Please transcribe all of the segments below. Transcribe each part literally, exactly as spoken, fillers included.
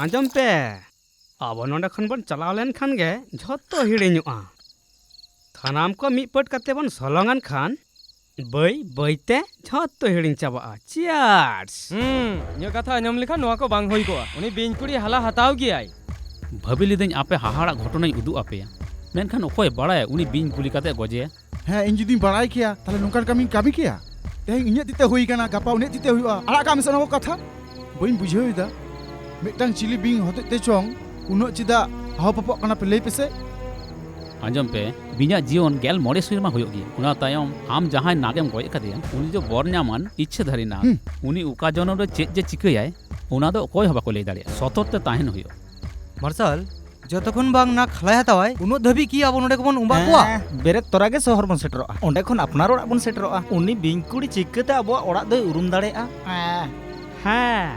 ᱟᱸᱡᱚᱢ ᱯᱮ, ᱟᱵᱚ ᱱᱚᱸᱰᱮ ᱠᱷᱚᱱ ᱵᱚᱱ ᱪᱟᱞᱟᱣ ᱞᱮᱱ ᱠᱷᱟᱱ ᱜᱮ ᱡᱷᱚᱛᱚ ᱦᱤᱲᱤᱧᱚᱜᱼᱟ᱾ ᱥᱟᱱᱟᱢ ᱠᱚ ᱢᱤᱫ ᱯᱟᱹᱴ ᱠᱟᱛᱮ ᱵᱚᱱ ᱥᱚᱞᱚᱝ ᱟᱱ ᱠᱷᱟᱱ ᱵᱟᱹᱭ ᱵᱟᱹᱭ ᱛᱮ ᱡᱷᱚᱛᱚ ᱦᱤᱲᱤᱧ ᱪᱟᱵᱟᱜᱼᱟ᱾ Cheers! ᱦᱩᱸ, ᱤᱧᱟᱹᱜ ᱠᱟᱛᱷᱟ ᱟᱸᱡᱚᱢ ᱞᱮᱠᱷᱟᱱ ᱱᱚᱣᱟ ᱠᱚ ᱵᱟᱝ ᱦᱩᱭ ᱠᱚᱜᱼᱟ᱾ ᱩᱱᱤ ᱵᱤᱧ ᱠᱩᱲᱤ ᱦᱟᱞᱟ ᱦᱟᱛᱟᱣ ᱜᱮᱭᱟᱭ᱾ ᱵᱷᱟᱹᱵᱤ ᱞᱤᱫᱟᱹᱧ ᱟᱯᱮ ᱦᱟᱦᱟᱲᱟᱜ ᱜᱷᱚᱴᱚᱱᱟᱧ ᱩᱫᱩᱜ ᱟᱯᱮᱭᱟ, ᱢᱮᱱᱠᱷᱟᱱ ᱚᱠᱚᱭ ᱵᱟᱲᱟᱭ ᱩᱱᱤ ᱵᱤᱧ ᱜᱩᱞᱤ ᱠᱟᱛᱮ ᱜᱚᱡᱮᱭᱟ᱾ ᱦᱮᱸ, ᱤᱧ ᱡᱩᱫᱤᱧ ᱵᱟᱲᱟᱭ ᱠᱮᱭᱟ, ᱛᱟᱦᱞᱮ ᱱᱚᱝᱠᱟᱱ ᱠᱟᱹᱢᱤᱧ ᱠᱟᱹᱢᱤ ᱠᱮᱭᱟ? ᱛᱮᱦᱮᱧ ᱤᱧᱟᱹᱜ ᱛᱤᱛᱮ ᱦᱩᱭ ᱠᱟᱱᱟ, ᱜᱟᱯᱟ ᱩᱱᱤᱭᱟᱜ ᱛᱤᱛᱮ ᱦᱩᱭᱩᱜᱼᱟ᱾ ᱟᱲᱟᱜ ᱠᱟᱜ ᱢᱮᱥᱮ ᱚᱱᱟ ᱠᱚ ᱠᱟᱛᱷᱟ᱾ ᱵᱟᱹᱧ ᱵᱩᱡᱷᱟᱹᱣ ᱮᱫᱟ, ᱢᱤᱫᱴᱟᱝ ᱪᱤᱞᱤ ᱵᱤᱧ ᱦᱚᱛᱮᱡ ᱛᱮ ᱪᱚᱝ ᱩᱱᱟᱹᱜ ᱪᱮᱫᱟᱜ ᱦᱟᱣ ᱯᱟᱯᱚᱜ ᱠᱟᱱᱟ ᱯᱮ, ᱞᱟᱹᱭ ᱯᱮᱥᱮ? ᱟᱸᱡᱚᱢ ᱯᱮ, ᱵᱤᱧᱟᱜ ᱡᱤᱭᱚᱱ ᱜᱮᱞ ᱢᱚᱬᱮ ᱥᱮᱨᱢᱟ ᱦᱩᱭᱩᱜ ᱜᱮᱭᱟ᱾ ᱚᱱᱟ ᱛᱟᱭᱚᱢ ᱟᱢ ᱡᱟᱦᱟᱸᱭ ᱱᱟᱜᱮᱢ ᱜᱚᱡ ᱟᱠᱟᱫᱮᱭᱟ, ᱩᱱᱤ ᱫᱚ ᱵᱚᱨ ᱧᱟᱢᱟᱱ ᱤᱪᱪᱷᱟᱹᱫᱷᱟᱨᱤ ᱱᱟᱜ᱾ ᱦᱩᱸ᱾ ᱩᱱᱤ ᱚᱠᱟ ᱡᱚᱱᱚᱢ ᱨᱮ ᱪᱮᱫ ᱡᱮ ᱪᱤᱠᱟᱹᱭᱟᱭ, ᱚᱱᱟ ᱫᱚ ᱚᱠᱚᱭ ᱦᱚᱸ ᱵᱟᱠᱚ ᱞᱟᱹᱭ ᱫᱟᱲᱮᱭᱟᱜᱼᱟ᱾ ᱥᱚᱛᱚᱨ ᱛᱮ ᱛᱟᱦᱮᱱ ᱦᱩᱭᱩᱜᱼᱟ᱾ ᱢᱟᱨᱥᱟᱞ, ᱡᱚᱛᱚᱠᱷᱚᱱ ᱵᱟᱝ ᱱᱟᱜ ᱦᱟᱞᱟᱭ ᱦᱟᱛᱟᱣᱟᱭ, ᱩᱱᱟᱹᱜ ᱫᱷᱟᱹᱵᱤᱡ ᱠᱤ ᱟᱵᱚ ᱱᱚᱰᱮ ᱜᱮᱵᱚᱱ ᱩᱸᱵᱟᱜ ᱠᱚᱣᱟ? ᱮᱸ, ᱵᱮᱨᱮᱫ ᱛᱚᱨᱟ ᱜᱮ ᱥᱚᱦᱚᱨ ᱵᱚᱱ ᱥᱮᱴᱮᱨᱚᱜᱼᱟ᱾ ᱚᱸᱰᱮ ᱠᱷᱚᱱ ᱟᱯᱱᱟᱨ ᱚᱲᱟᱜ ᱵᱚᱱ ᱥᱮᱴᱮᱨᱚᱜᱼᱟ᱾ ᱩᱱᱤ ᱵᱤᱧ ᱠᱩᱲᱤ ᱪᱤᱠᱟᱹᱛᱮ ᱟᱵᱚᱣᱟᱜ ᱚᱲᱟᱜ ᱫᱚᱭ ᱩᱨᱩᱢ ᱫᱟᱲᱮᱭᱟᱜᱼᱟ? ᱮᱸ᱾ ᱦᱮᱸ,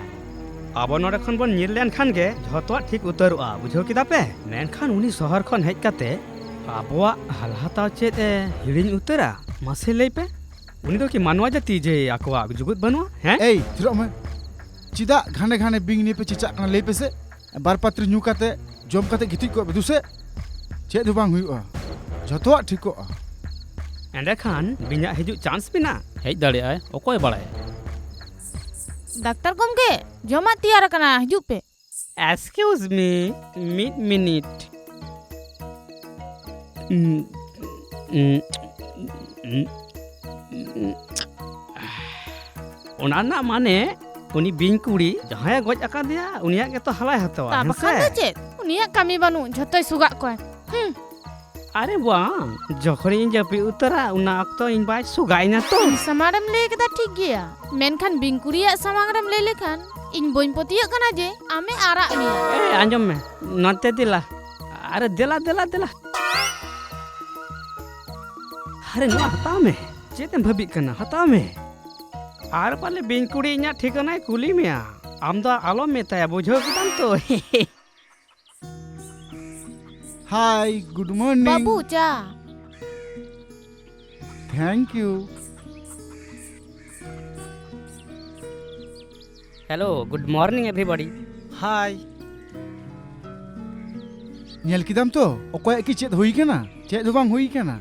ᱟᱵᱚ ᱱᱚᱰᱮ ᱠᱷᱚᱱ ᱵᱚᱱ ᱧᱤᱨ ᱞᱮᱱ ᱠᱷᱟᱱ ᱜᱮ ᱡᱷᱚᱛᱚᱣᱟᱜ ᱴᱷᱤᱠ ᱩᱛᱟᱹᱨᱚᱜᱼᱟ, ᱵᱩᱡᱷᱟᱹᱣ ᱠᱮᱫᱟ ᱯᱮ? ᱢᱮᱱᱠᱷᱟᱱ ᱩᱱᱤ ᱥᱚᱦᱚᱨ ᱠᱷᱚᱱ ᱦᱮᱡ ᱠᱟᱛᱮ ᱟᱵᱚᱣᱟᱜ ᱦᱟᱞᱦᱟᱛᱟᱣ ᱪᱮᱫ ᱮ ᱦᱤᱲᱤᱧ ᱩᱛᱟᱹᱨᱟ? ᱢᱟᱥᱮ ᱞᱟᱹᱭ ᱯᱮ, ᱩᱱᱤ ᱫᱚ ᱠᱤ ᱢᱟᱱᱣᱟ ᱡᱟᱹᱛᱤ ᱡᱮ ᱟᱠᱚᱣᱟᱜ ᱡᱩᱜᱩᱫ ᱵᱟᱹᱱᱩᱜᱼᱟ? ᱦᱮᱸ? ᱮᱭ, ᱛᱷᱤᱨᱚᱜ ᱢᱮ᱾ ᱪᱮᱫᱟᱜ ᱜᱷᱟᱱᱮ ᱜᱷᱟᱱᱮ ᱵᱤᱧ ᱱᱤᱭᱮ ᱯᱮ ᱪᱮᱪᱟᱜ ᱠᱟᱱᱟ, ᱞᱟᱹᱭ ᱯᱮᱥᱮ? ᱵᱟᱨ ᱯᱟᱛᱨᱤ ᱧᱩ ᱠᱟᱛᱮ, ᱡᱚᱢ ᱠᱟᱛᱮ ᱜᱤᱛᱤᱡ ᱠᱚᱜ ᱯᱮ ᱫᱩᱥᱮ᱾ ᱪᱮᱫ ᱦᱚᱸ ᱵᱟᱝ ᱦᱩᱭᱩᱜᱼᱟ, ᱡᱷᱚᱛᱚᱣᱟᱜ ᱴᱷᱤᱠᱚᱜᱼᱟ᱾ ᱮᱸᱰᱮᱠᱷᱟᱱ ᱵᱤᱧᱟᱜ ᱦᱤᱡᱩᱜ ᱪᱟᱱᱥ ᱢᱮᱱᱟᱜᱼᱟ᱾ ᱦᱮᱡ ᱫᱟᱲᱮᱭᱟᱜᱼᱟᱭ, ᱚᱠᱚᱭ ᱵᱟᱲᱟᱭᱟ᱾ ᱰᱟᱠᱛᱟᱨ ᱜᱚᱢᱠᱮ, ᱡᱚᱢᱟᱜ ᱛᱮᱭᱟᱨ ᱟᱠᱟᱱᱟ, ᱦᱤᱡᱩᱜ ᱯᱮ᱾ Excuse me, ᱢᱤᱫ ᱢᱤᱱᱤᱴ᱾ ᱩᱸ, ᱩᱸ, ᱩᱸ, ᱩᱸ, ᱚᱱᱟ ᱨᱮᱱᱟᱜ ᱢᱟᱱᱮ, ᱩᱱᱤ ᱵᱤᱧ ᱠᱩᱲᱤ ᱡᱟᱦᱟᱸᱭᱮ ᱜᱚᱡ ᱟᱠᱟᱫᱮᱭᱟ, ᱩᱱᱤᱭᱟᱜ ᱜᱮᱛᱚ ᱦᱟᱞᱟᱭ ᱦᱟᱛᱟᱣᱟ, ᱛᱟ ᱦᱮᱸ ᱵᱟᱠᱷᱟᱱ ᱥᱮ? ᱫᱚ ᱪᱮᱫ? ᱩᱱᱤᱭᱟᱜ ᱠᱟᱹᱢᱤ ᱵᱟᱹᱱᱩᱜ, ᱡᱷᱚᱛᱚᱭ ᱥᱩᱜᱟᱜ ᱠᱚᱣᱟ᱾ ᱦᱩᱸ᱾ ᱟᱨᱮ ᱵᱟᱝ, ᱡᱚᱠᱷᱚᱱ ᱤᱧ ᱡᱟᱹᱯᱤᱫ ᱩᱛᱟᱹᱨᱟ, ᱚᱱᱟ ᱚᱠᱛᱚ ᱤᱧ ᱵᱟᱭ ᱥᱩᱜᱟ ᱤᱧᱟ ᱛᱚ᱾ ᱤᱧ ᱥᱟᱢᱟᱝ ᱨᱮᱢ ᱞᱟᱹᱭ ᱠᱮᱫᱟ ᱴᱷᱤᱠ ᱜᱮᱭᱟ, ᱢᱮᱱᱠᱷᱟᱱ ᱵᱤᱧ ᱠᱩᱲᱤᱭᱟᱜ ᱥᱟᱢᱟᱝ ᱨᱮᱢ ᱞᱟᱹᱭ ᱞᱮᱠᱷᱟᱱ ᱤᱧ ᱵᱟᱹᱧ ᱯᱟᱹᱛᱭᱟᱹᱜ ᱠᱟᱱᱟ ᱡᱮ ᱟᱢᱮ ᱟᱨᱟᱜ ᱢᱮᱭᱟ᱾ ᱮ, ᱟᱸᱡᱚᱢ ᱢᱮ, ᱱᱚᱛᱮ ᱫᱮᱞᱟ᱾ ᱟᱨᱮ ᱫᱮᱞᱟ, ᱫᱮᱞᱟ, ᱫᱮᱞᱟ᱾ ᱟᱨᱮ ᱱᱚᱣᱟ ᱦᱟᱛᱟᱣ ᱢᱮ᱾ ᱪᱮᱫ ᱮᱢ ᱵᱷᱟᱹᱵᱤᱜ ᱠᱟᱱᱟ? ᱦᱟᱛᱟᱣ ᱢᱮ᱾ ᱟᱨ ᱯᱟᱞᱮ ᱵᱤᱧ ᱠᱩᱲᱤ ᱤᱧᱟᱹᱜ ᱴᱷᱤᱠᱟᱹᱱᱟᱭ ᱠᱩᱞᱤ ᱢᱮᱭᱟ᱾ ᱟᱢ ᱫᱚ ᱟᱞᱚᱢ ᱢᱮᱛᱟᱭᱟ, ᱵᱩᱡᱷᱟᱹᱣ ᱠᱮᱫᱟᱢ ᱛᱚ? Hi, good morning. ᱵᱟᱹᱵᱩ, ᱪᱟ᱾ Thank you. Hello, good morning everybody. Hi. ᱧᱮᱞ ᱠᱮᱫᱟᱢ ᱛᱚ, ᱚᱠᱚᱭᱟᱜ ᱠᱤ ᱪᱮᱫ ᱦᱩᱭ ᱠᱟᱱᱟ? ᱪᱮᱫ ᱦᱚᱸ ᱵᱟᱝ ᱦᱩᱭ ᱠᱟᱱᱟ᱾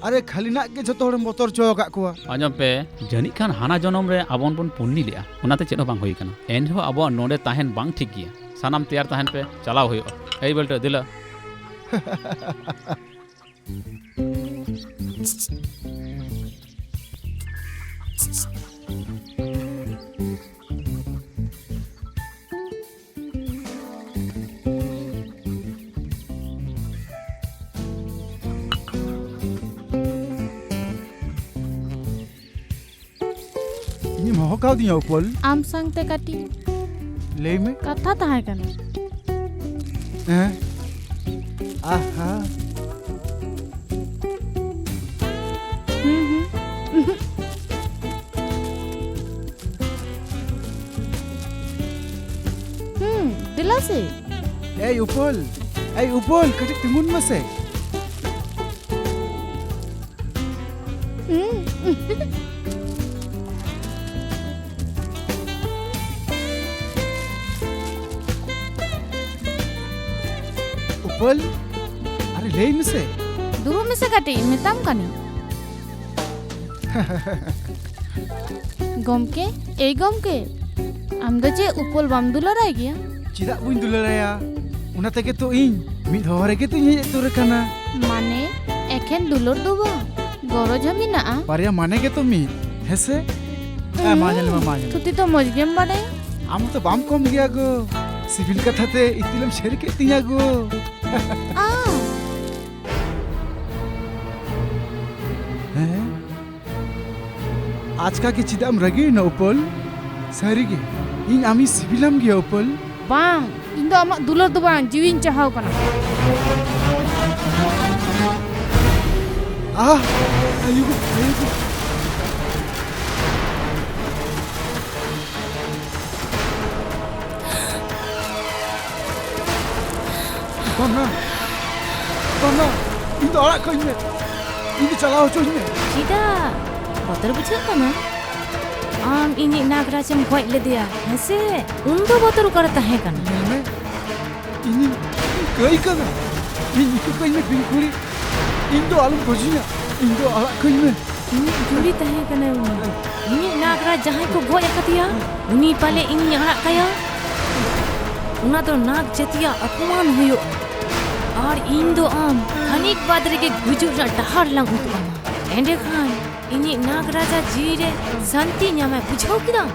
ᱟᱨᱮ, ᱠᱷᱟᱹᱞᱤ ᱱᱟᱜ ᱜᱮ ᱡᱷᱚᱛᱚ ᱦᱚᱲᱮᱢ ᱵᱚᱛᱚᱨ ᱦᱚᱪᱚ ᱟᱠᱟᱫ ᱠᱚᱣᱟ᱾ ᱟᱸᱡᱚᱢ ᱯᱮ, ᱡᱟᱹᱱᱤᱡ ᱠᱷᱟᱱ ᱦᱟᱱᱟ ᱡᱚᱱᱚᱢ ᱨᱮ ᱟᱵᱚ ᱵᱚᱱ ᱯᱩᱱᱱᱤ ᱞᱮᱜᱼᱟ, ᱚᱱᱟᱛᱮ ᱪᱮᱫ ᱦᱚᱸ ᱵᱟᱝ ᱦᱩᱭ ᱠᱟᱱᱟ᱾ ᱮᱱᱨᱮᱦᱚᱸ ᱟᱵᱚᱣᱟᱜ ᱱᱚᱰᱮ ᱛᱟᱦᱮᱱ ᱵᱟᱝ ᱴᱷᱤᱠ ᱜᱮᱭᱟ᱾ ᱥᱟᱱᱟᱢ ᱛᱮᱭᱟᱨ ᱛᱟᱦᱮᱱ ᱯᱮ, ᱪᱟᱞᱟᱣ ᱦᱩᱭᱩᱜᱼᱟ᱾ ᱮᱭ ᱵᱟᱹᱞᱴᱟᱹ, ᱫᱮᱞᱟ᱾ ᱤᱧᱮᱢ ᱦᱚᱦᱚ ᱠᱟᱣᱫᱤᱧᱟ, ᱩᱯᱟᱹᱞ? ᱟᱢ ᱥᱟᱶᱛᱮ ᱠᱟᱹᱴᱤᱡ ᱞᱟᱹᱭ ᱢᱮ᱾ ᱠᱟᱛᱷᱟ ᱛᱟᱦᱮᱸ ᱠᱟᱱᱟ᱾ ᱦᱮᱸ? ᱟᱦᱟ᱾ ᱦᱩᱸ, ᱦᱩᱸ᱾ ᱦᱩᱸ, ᱫᱮᱞᱟ ᱥᱮ᱾ ᱮᱭ ᱩᱯᱟᱹᱞ, ᱮᱭ ᱩᱯᱟᱹᱞ, ᱠᱟᱹᱴᱤᱡ ᱛᱤᱸᱜᱩᱱ ᱢᱮᱥᱮ᱾ ᱦᱩᱸ᱾ ᱩᱯᱟᱹᱞ, ᱟᱨᱮ ᱞᱟᱹᱭ ᱢᱮᱥᱮ᱾ ᱫᱩᱲᱩᱵ ᱢᱮᱥᱮ ᱠᱟᱹᱴᱤᱡ, ᱢᱮᱛᱟᱢ ᱠᱟᱹᱱᱟᱹᱧ᱾ ᱜᱚᱢᱠᱮ, ᱮᱭ ᱜᱚᱢᱠᱮ, ᱟᱢ ᱫᱚ ᱪᱮᱫ ᱩᱯᱟᱹᱞ ᱵᱟᱢ ᱫᱩᱞᱟᱹᱲᱟᱭ ᱜᱮᱭᱟ? ᱪᱮᱫᱟᱜ ᱵᱟᱹᱧ ᱫᱩᱞᱟᱹᱲᱟᱭᱟ? ᱚᱱᱟ ᱛᱮᱜᱮ ᱛᱚ ᱤᱧ ᱢᱤᱫ ᱦᱚᱦᱚ ᱨᱮᱜᱮ ᱛᱚᱧ ᱦᱮᱡ ᱩᱛᱟᱹᱨ ᱟᱠᱟᱱᱟ᱾ ᱢᱟᱱᱮ, ᱮᱠᱷᱮᱱ ᱫᱩᱞᱟᱹᱲ ᱫᱚ ᱵᱟᱝ, ᱜᱚᱨᱚᱡᱽ ᱦᱚᱸ ᱢᱮᱱᱟᱜᱼᱟ᱾ ᱵᱟᱨᱭᱟ ᱢᱟᱱᱮ ᱜᱮᱛᱚ ᱢᱤᱫ, ᱦᱮᱸᱥᱮ? ᱦᱮᱸ, ᱢᱟ ᱧᱮᱞ ᱢᱮ, ᱢᱟ ᱧᱮᱞ ᱢᱮ᱾ ᱛᱷᱩᱛᱤ ᱫᱚ ᱢᱚᱡᱽ ᱜᱮᱢ ᱵᱟᱰᱟᱭᱟ᱾ ᱟᱢ ᱦᱚᱸᱛᱚ ᱵᱟᱢ ᱠᱚᱢ ᱜᱮᱭᱟ ᱜᱳ, ᱥᱤᱵᱤᱞ ᱠᱟᱛᱷᱟ ᱛᱮ ᱤᱯᱤᱞᱮᱢ ᱥᱮᱨ ᱠᱮᱫ ᱛᱤᱧᱟ ᱜᱳ᱾ ᱟ᱾ ᱦᱮᱸ? ᱟᱪᱠᱟ ᱜᱮ ᱪᱮᱫᱟᱜ ᱮᱢ ᱨᱟᱹᱜᱤᱭᱮᱱᱟ, ᱩᱯᱟᱹᱞ? ᱥᱟᱹᱨᱤᱜᱮ, ᱤᱧ ᱟᱢᱤᱧ ᱥᱤᱵᱤᱞᱟᱢ ᱜᱮᱭᱟ, ᱩᱯᱟᱹᱞ᱾ ᱵᱟᱝ, ᱤᱧ ᱫᱚ ᱟᱢᱟᱜ ᱫᱩᱞᱟᱹᱲ ᱫᱚ ᱵᱟᱝ, ᱡᱤᱣᱤᱧ ᱪᱟᱦᱟᱣ ᱠᱟᱱᱟ᱾ ᱟᱦ! ᱟᱭᱩ ᱜᱳ, ᱟᱭᱩ ᱜᱳ᱾ ᱵᱟᱝᱟ, ᱵᱟᱝᱟ, ᱤᱧ ᱫᱚ ᱟᱲᱟᱜ ᱠᱟᱹᱧ ᱢᱮ, ᱤᱧ ᱫᱚ ᱪᱟᱞᱟᱣ ᱦᱚᱪᱚᱧ ᱢᱮ᱾ ᱪᱮᱫᱟᱜ? ᱵᱚᱛᱚᱨ ᱵᱩᱡᱷᱟᱹᱜ ᱠᱟᱱᱟ? ᱟᱢ ᱤᱧᱤᱡ ᱱᱟᱜᱽᱨᱟᱡᱽ ᱮᱢ ᱜᱚᱡ ᱞᱮᱫᱮᱭᱟ, ᱦᱮᱸᱥᱮ? ᱩᱱ ᱫᱚ ᱵᱚᱛᱚᱨ ᱚᱠᱟᱨᱮ ᱛᱟᱦᱮᱸ ᱠᱟᱱᱟ? ᱧᱮᱞ ᱢᱮ, ᱤᱧᱤᱧ ᱟᱹᱭᱠᱟᱹᱣ ᱫᱟ᱾ ᱤᱧ ᱤᱠᱟᱹ ᱠᱟᱹᱧ ᱢᱮ, ᱵᱤᱧ ᱠᱩᱲᱤ᱾ ᱤᱧ ᱫᱚ ᱟᱞᱚᱢ ᱜᱚᱡᱤᱧᱟ᱾ ᱤᱧ ᱫᱚ ᱟᱲᱟᱜ ᱠᱟᱹᱧ ᱢᱮ᱾ ᱤᱧᱤᱡ ᱡᱩᱨᱤ ᱛᱟᱦᱮᱸ ᱠᱟᱱᱟᱭ ᱩᱱᱤ᱾ ᱤᱧᱤᱡ ᱱᱟᱜᱽᱨᱟᱡᱽ ᱡᱟᱦᱟᱸᱭ ᱠᱚ ᱜᱚᱡ ᱟᱠᱟᱫᱮᱭᱟ, ᱩᱱᱤ ᱯᱟᱞᱮ ᱤᱧᱤᱧ ᱟᱲᱟᱜ ᱠᱟᱭᱟ? ᱚᱱᱟ ᱫᱚ ᱱᱟᱜᱽ ᱡᱟᱹᱛᱤᱭᱟᱜ ᱚᱯᱚᱢᱟᱱ ᱦᱩᱭᱩᱜᱼᱟ᱾ ᱟᱨ ᱤᱧ ᱫᱚ ᱟᱢ ᱠᱷᱟᱹᱱᱤᱠ ᱵᱟᱫᱽ ᱨᱮᱜᱮ ᱜᱩᱡᱩᱜ ᱨᱮᱱᱟᱜ ᱰᱟᱦᱟᱨ ᱞᱟᱝ ᱩᱫᱩᱜ ᱟᱢᱟ᱾ ᱮᱸᱰᱮᱠᱷᱟᱱ ᱤᱧᱤᱡ ᱱᱟᱜᱽ ᱨᱟᱡᱟ ᱡᱤᱣᱤ ᱨᱮ ᱥᱟᱹᱱᱛᱤ ᱧᱟᱢᱟᱭ, ᱵᱩᱡᱷᱟᱹᱣ ᱠᱮᱫᱟᱢ?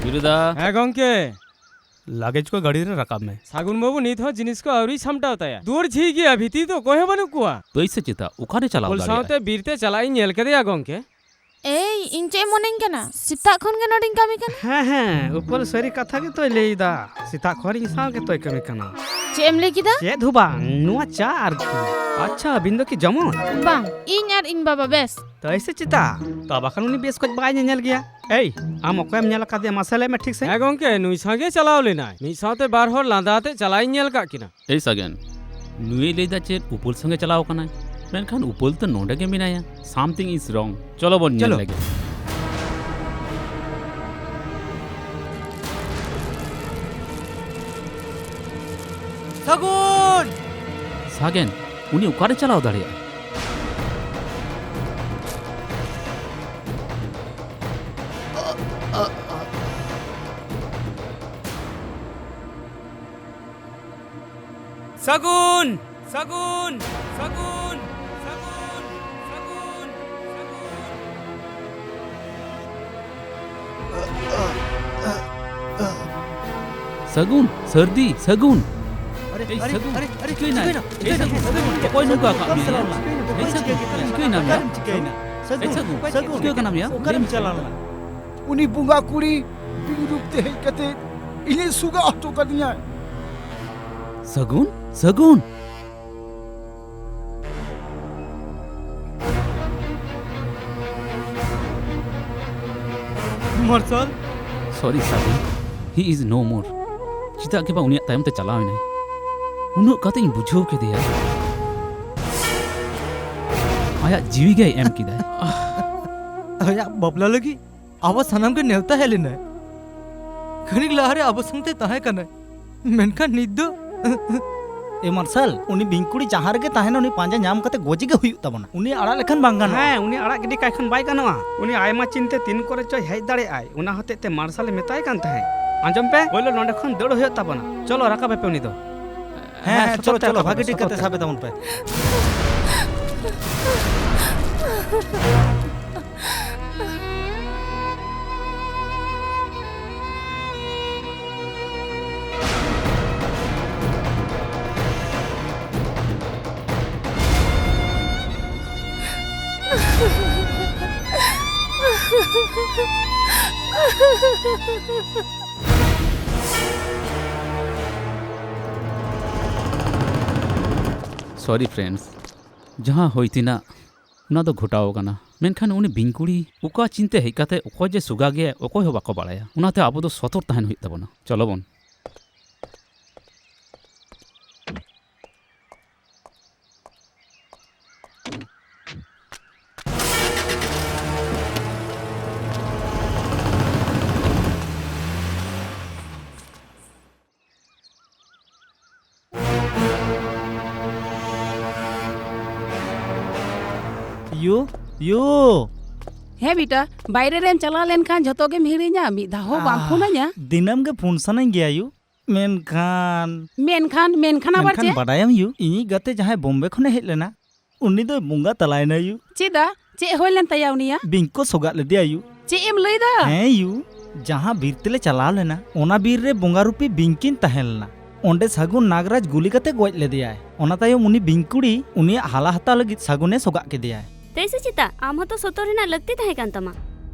ᱵᱤᱨᱩᱫᱟ᱾ ᱦᱮᱸ ᱜᱚᱝᱠᱮ᱾ ᱞᱟᱜᱮᱡᱽ ᱠᱚ ᱜᱟᱹᱰᱤ ᱨᱮ ᱨᱟᱠᱟᱵ ᱢᱮ᱾ ᱥᱟᱹᱜᱩᱱ ᱵᱟᱹᱵᱩ ᱱᱤᱛ ᱦᱚᱸ ᱡᱤᱱᱤᱥ ᱠᱚ ᱟᱹᱣᱨᱤᱭ ᱥᱟᱢᱴᱟᱣ ᱛᱟᱭᱟ᱾ ᱫᱩᱣᱟᱹᱨ ᱡᱷᱤᱡ ᱜᱮᱭᱟ, ᱵᱷᱤᱛᱤᱨ ᱫᱚ ᱚᱠᱚᱭ ᱦᱚᱸ ᱵᱟᱹᱱᱩᱜ ᱠᱚᱣᱟ᱾ ᱫᱟᱹᱭ ᱥᱮ ᱪᱮᱛᱟ? ᱚᱠᱟᱨᱮ ᱪᱟᱞᱟᱣ ᱵᱚᱞ ᱫᱟᱲᱮᱭᱟᱜᱼᱟ? ᱥᱟᱶᱛᱮ ᱵᱤᱨ ᱛᱮ ᱪᱟᱞᱟᱜ ᱤᱧ ᱧᱮᱞ ᱠᱮᱫᱮᱭᱟ ᱜᱚᱝᱠᱮ᱾ ᱮᱭ, ᱤᱧ ᱪᱮᱫ ᱮᱢ ᱢᱚᱱᱮᱧ ᱠᱟᱱᱟ? ᱥᱮᱛᱟᱜ ᱠᱷᱚᱱ ᱜᱮ ᱱᱚᱰᱮᱧ ᱠᱟᱹᱢᱤ ᱠᱟᱱᱟ᱾ ᱦᱮᱸ, ᱦᱮᱸ, ᱩᱯᱟᱹᱞ ᱥᱟᱹᱨᱤ ᱠᱟᱛᱷᱟ ᱜᱮᱛᱚᱭ ᱞᱟᱹᱭ ᱮᱫᱟ᱾ ᱥᱮᱛᱟᱜ ᱠᱷᱚᱱ ᱤᱧ ᱥᱟᱶ ᱜᱮᱛᱚᱭ ᱠᱟᱹᱢᱤ ᱠᱟᱱᱟ᱾ ᱪᱮᱫ ᱮᱢ ᱞᱟᱹᱭ ᱠᱮᱫᱟ? ᱪᱮᱫ ᱦᱚᱸ ᱵᱟᱝ, ᱱᱚᱣᱟ ᱪᱟ ᱟᱨᱠᱤ᱾ ᱟᱪᱪᱷᱟ, ᱟᱹᱵᱤᱱ ᱫᱚ ᱠᱤ ᱡᱚᱢᱚᱱ? ᱵᱟᱝ, ᱤᱧ ᱟᱨ ᱤᱧ ᱵᱟᱵᱟ ᱵᱮᱥ᱾ ᱛᱟᱭ ᱥᱮ ᱪᱮᱛᱟ? ᱛᱚ ᱵᱟᱠᱷᱟᱱ ᱩᱱᱤ ᱵᱮᱥ ᱠᱚᱡ ᱵᱟᱭ ᱧᱮᱧᱮᱞ ᱜᱮᱭᱟ᱾ ᱮᱭ, ᱟᱢ ᱚᱠᱚᱭᱮᱢ ᱧᱮᱞ ᱟᱠᱟᱫᱮᱭᱟ? ᱢᱟᱥᱮ ᱞᱟᱹᱭ ᱢᱮ ᱴᱷᱤᱠ ᱥᱟᱺᱦᱤᱡ᱾ ᱦᱮᱸ ᱜᱚᱝᱠᱮ, ᱱᱩᱭ ᱥᱟᱶ ᱜᱮ ᱪᱟᱞᱟᱣ ᱞᱮᱱᱟᱭ᱾ ᱢᱤᱫ ᱥᱟᱶᱛᱮ ᱵᱟᱨ ᱦᱚᱲ ᱞᱟᱸᱫᱟ ᱟᱛᱮ ᱪᱟᱞᱟᱣ ᱤᱧ ᱧᱮᱞ ᱟᱠᱟᱫ ᱠᱤᱱᱟ᱾ ᱮᱭ ᱥᱟᱜᱮᱱ, ᱱᱩᱭᱮ ᱞᱟᱹᱭᱫᱟ ᱪᱮᱫ ᱩᱯᱟᱹᱞ ᱥᱚᱸᱜᱮ ᱪᱟᱞᱟᱣ ᱟᱠᱟᱱᱟᱭ, ᱢᱮᱱᱠᱷᱟᱱ ᱩᱯᱟᱹᱞ ᱛᱚ ᱱᱚᱰᱮ ᱜᱮ ᱢᱮᱱᱟᱭᱟ᱾ Something is wrong. ᱪᱚᱞᱚ ᱵᱚᱱ ᱧᱮᱞ ᱪᱚᱞᱚ᱾ ᱞᱮᱜᱮ᱾ ᱥᱟᱹᱜᱩᱱ! ᱥᱟᱜᱮᱱ, ᱩᱱᱤ ᱚᱠᱟᱨᱮ ᱪᱟᱞᱟᱣ ᱫᱟᱲᱮᱭᱟᱜᱼᱟ? ᱥᱟᱹᱜᱩᱱ! ᱥᱟᱹᱜᱩᱱ! ᱥᱟᱹᱜᱩᱱ! ᱥᱟᱹᱜᱩᱱ! ᱥᱟᱹᱜᱩᱱ! ᱥᱟᱹᱨᱫᱤ, ᱥᱟᱹᱜᱩᱱ! ᱟᱨᱮ, ᱮᱭ, ᱟᱨᱮ, ᱥᱟᱹᱜᱩᱱ, ᱟᱨᱮ, ᱟᱨᱮ, ᱪᱤᱠᱟᱹᱭᱮᱱᱟ? ᱪᱤᱠᱟᱹᱭᱮᱱᱟ? ᱮᱭ, ᱥᱟᱹᱜᱩᱱ, ᱪᱤᱠᱟᱹᱭᱮᱱᱟ? ᱚᱠᱚᱭ ᱱᱚᱝᱠᱟ ᱟᱠᱟᱫ ᱢᱮᱭᱟ? ᱚᱠᱟᱨᱮᱢ ᱪᱤᱠᱟᱹᱭᱮᱱᱟ? ᱮᱭ, ᱥᱟᱹᱜᱩᱱ, ᱪᱤᱠᱟᱹᱭᱮᱱᱟ? ᱪᱤᱠᱟᱹᱭᱮᱱᱟ? ᱚᱠᱟᱨᱮᱢ ᱪᱤᱠᱟᱹᱭᱮᱱᱟ? ᱮᱭ, ᱥᱟᱹᱜᱩᱱ, ᱥᱟᱹᱜᱩᱱ, ᱪᱤᱠᱟᱹ ᱠᱟᱱᱟᱢ ᱭᱟ? ᱚᱠᱟᱨᱮᱢ ᱪᱟᱞᱟᱣ ᱞᱮᱱᱟ? ᱩᱱᱤ ᱵᱚᱸᱜᱟ ᱠᱩᱲᱤ ᱵᱤᱱ ᱨᱩᱯ ᱛᱮ ᱦᱮᱡ ᱠᱟᱛᱮ ᱤᱧᱮ ᱥᱩᱜᱟ ᱦᱚᱪᱚ ᱠᱟᱫᱤᱧᱟᱭ᱾ ᱥᱟᱹᱜᱩᱱ, ᱥᱟᱹᱜᱩᱱ᱾ ᱢᱟᱨᱥᱟᱞ? Sorry, ᱥᱟᱹᱜᱩᱱ᱾ He is no more. ᱪᱮᱫᱟᱜ ᱜᱮ ᱵᱟᱝ ᱩᱱᱤᱭᱟᱜ ᱛᱟᱭᱚᱢ ᱛᱮ ᱪᱟᱞᱟᱣ ᱮᱱᱟᱭ? ᱩᱱᱟᱹᱜ ᱠᱟᱛᱮ ᱤᱧ ᱵᱩᱡᱷᱟᱹᱣ ᱠᱮᱫᱮᱭᱟ᱾ ᱟᱭᱟᱜ ᱡᱤᱣᱤ ᱜᱮᱭ ᱮᱢ ᱠᱮᱫᱟᱭ᱾ ᱟᱭᱟᱜ ᱵᱟᱯᱞᱟ ᱞᱟᱹᱜᱤᱫ ᱟᱵᱚ ᱥᱟᱱᱟᱢ ᱜᱮ ᱱᱮᱣᱛᱟ ᱦᱮᱡ ᱞᱮᱱᱟᱭ᱾ ᱠᱷᱟᱹᱱᱤᱠ ᱞᱟᱦᱟᱨᱮ ᱟᱵᱚ ᱥᱟᱶᱛᱮ ᱛᱟᱦᱮᱸ ᱠᱟᱱᱟᱭ, ᱢᱮᱱᱠᱷᱟᱱ ᱱᱤᱛ ᱫᱚ ᱮ ᱢᱟᱨᱥᱟᱞ, ᱩᱱᱤ ᱵᱤᱧ ᱠᱩᱲᱤ ᱡᱟᱦᱟᱸ ᱨᱮᱜᱮ ᱛᱟᱦᱮᱱᱟ, ᱩᱱᱤ ᱯᱟᱸᱡᱟ ᱧᱟᱢ ᱠᱟᱛᱮ ᱜᱚᱡᱮ ᱜᱮ ᱦᱩᱭᱩᱜ ᱛᱟᱵᱚᱱᱟ᱾ ᱩᱱᱤ ᱟᱲᱟᱜ ᱞᱮᱠᱷᱟᱱ ᱵᱟᱝ ᱜᱟᱱᱚᱜᱼᱟ᱾ ᱦᱮᱸ, ᱩᱱᱤ ᱟᱲᱟᱜ ᱜᱤᱰᱤ ᱠᱟᱭ ᱠᱷᱟᱱ ᱵᱟᱭ ᱜᱟᱱᱚᱜᱼᱟ᱾ ᱩᱱᱤ ᱟᱭᱢᱟ ᱪᱤᱱᱛᱮ ᱛᱤᱱ ᱠᱚᱨᱮ ᱪᱚᱭ ᱦᱮᱡ ᱫᱟᱲᱮᱭᱟᱜᱼᱟᱭ, ᱚᱱᱟ ᱦᱚᱛᱮᱡ ᱛᱮ ᱢᱟᱨᱥᱟᱞᱮ ᱢᱮᱛᱟᱭ ᱠᱟᱱ ᱛᱟᱦᱮᱸᱫ᱾ ᱟᱸᱡᱚᱢ ᱯᱮ, ᱯᱳᱭᱞᱳ ᱱᱚᱸᱰᱮ ᱠᱷᱚᱱ ᱫᱟᱹᱲ ᱦᱩᱭᱩᱜ ᱛᱟᱵᱚᱱᱟ᱾ ᱪᱚᱞᱚ, ᱨᱟᱠᱟᱵᱮᱯᱮ ᱩᱱᱤ ᱫᱚ᱾ ᱦᱮᱸ, ᱦᱮᱸ, ᱦᱮᱸ, ᱪᱚᱞᱚ, ᱥᱚᱛᱚᱨᱠ ᱪᱚᱞᱚ, ᱛᱟᱵᱚᱱ ᱵᱷᱟᱜᱮ ᱯᱮ, ᱴᱷᱤᱠ ᱠᱟᱛᱮ ᱥᱚᱛᱚᱨᱠ ᱥᱟᱵᱮ ᱛᱟᱵᱚᱱ ᱯᱮ᱾ Sorry friends, ᱡᱟᱦᱟᱸ ᱦᱩᱭ ᱛᱮᱱᱟᱜ, ᱚᱱᱟ ᱫᱚ ᱜᱷᱚᱴᱟᱣ ᱟᱠᱟᱱᱟ᱾ ᱢᱮᱱᱠᱷᱟᱱ ᱩᱱᱤ ᱵᱤᱧ ᱠᱩᱲᱤ ᱚᱠᱟ ᱪᱤᱱᱛᱟᱹ ᱦᱮᱡ ᱠᱟᱛᱮ ᱚᱠᱚᱭ ᱡᱮ ᱥᱚᱜᱟ ᱜᱮᱭᱟᱭ, ᱚᱠᱚᱭ ᱦᱚᱸ ᱵᱟᱠᱚ ᱵᱟᱲᱟᱭᱟ᱾ ᱚᱱᱟᱛᱮ ᱟᱵᱚ ᱫᱚ ᱥᱚᱛᱚᱨ ᱛᱟᱦᱮᱱ ᱦᱩᱭᱩᱜ ᱛᱟᱵᱚᱱᱟ᱾ ᱪᱚᱞᱚ ᱵᱚᱱ᱾ ᱭᱩ, ᱭᱩ᱾ ᱦᱮᱸ ᱵᱮᱴᱟ, ᱵᱟᱭᱨᱮ ᱨᱮᱢ ᱪᱟᱞᱟᱣ ᱞᱮᱱᱠᱷᱟᱱ ᱡᱷᱚᱛᱚ ᱜᱮᱢ ᱦᱤᱲᱤᱧᱟ, ᱢᱤᱫ ᱫᱷᱟᱣ ᱦᱚᱸ ᱵᱟᱢ ᱯᱷᱳᱱ ᱟᱹᱧᱟ᱾ ᱫᱤᱱᱟᱹᱢ ᱜᱮ ᱯᱷᱳᱱ ᱥᱟᱱᱟᱧ ᱜᱮᱭᱟ ᱭᱩ, ᱢᱮᱱᱠᱷᱟᱱ ᱢᱮᱱᱠᱷᱟᱱ, ᱢᱮᱱᱠᱷᱟᱱ ᱟᱵᱟᱨ ᱢᱮᱱᱠᱷᱟᱱ ᱪᱮᱫ? ᱵᱟᱰᱟᱭᱟᱢ ᱭᱩ, ᱤᱧᱤᱡ ᱜᱟᱛᱮ ᱡᱟᱦᱟᱸᱭ ᱵᱳᱢᱵᱮ ᱠᱷᱚᱱᱮ ᱦᱮᱡ ᱞᱮᱱᱟ, ᱩᱱᱤ ᱫᱚᱭ ᱵᱚᱸᱜᱟ ᱛᱟᱞᱟᱭᱮᱱᱟ ᱭᱩ᱾ ᱪᱮᱫᱟᱜ? ᱪᱮᱫ ᱦᱩᱭ ᱞᱮᱱ ᱛᱟᱭᱟ ᱩᱱᱤᱭᱟᱜ? ᱵᱤᱧ ᱠᱚ ᱥᱚᱜᱟᱜ ᱞᱮᱫᱮᱭᱟ ᱭᱩ᱾ ᱪᱮᱫ ᱮᱢ ᱞᱟᱹᱭ ᱫᱟ? ᱦᱮᱸ ᱭᱩ, ᱡᱟᱦᱟᱸ ᱵᱤᱨ ᱛᱮᱞᱮ ᱪᱟᱞᱟᱣ ᱞᱮᱱᱟ, ᱚᱱᱟ ᱵᱤᱨ ᱨᱮ ᱵᱚᱸᱜᱟ ᱨᱩᱯᱤ ᱵᱤᱧ ᱠᱤᱱ ᱛᱟᱦᱮᱸ ᱞᱮᱱᱟ᱾ ᱚᱸᱰᱮ ᱥᱟᱹᱜᱩᱱ ᱱᱟᱜᱽᱨᱟᱡᱽ ᱜᱩᱞᱤ ᱠᱟᱛᱮ ᱜᱚᱡ ᱞᱮᱫᱮᱭᱟᱭ᱾ ᱚᱱᱟ ᱛᱟᱭᱚᱢ ᱩᱱᱤ ᱵᱤᱧ ᱠᱩᱲᱤ ᱩᱱᱤᱭᱟᱜ ᱦᱟᱞᱟ ᱦᱟᱛᱟᱣ ᱞᱟᱹᱜᱤᱫ ᱥᱟᱹᱜᱩᱱᱮ ᱥᱚᱜᱟᱜ ᱠᱮᱫᱮᱭᱟᱭ᱾ ᱛᱟᱹᱭ ᱥᱮ ᱪᱮᱛᱟ, ᱟᱢ ᱦᱚᱸᱛᱚ ᱥᱚᱛᱚᱨ ᱨᱮᱱᱟᱜ ᱞᱟᱹᱠᱛᱤ ᱛᱟᱦᱮᱸ ᱠᱟᱱ ᱛᱟᱢᱟ᱾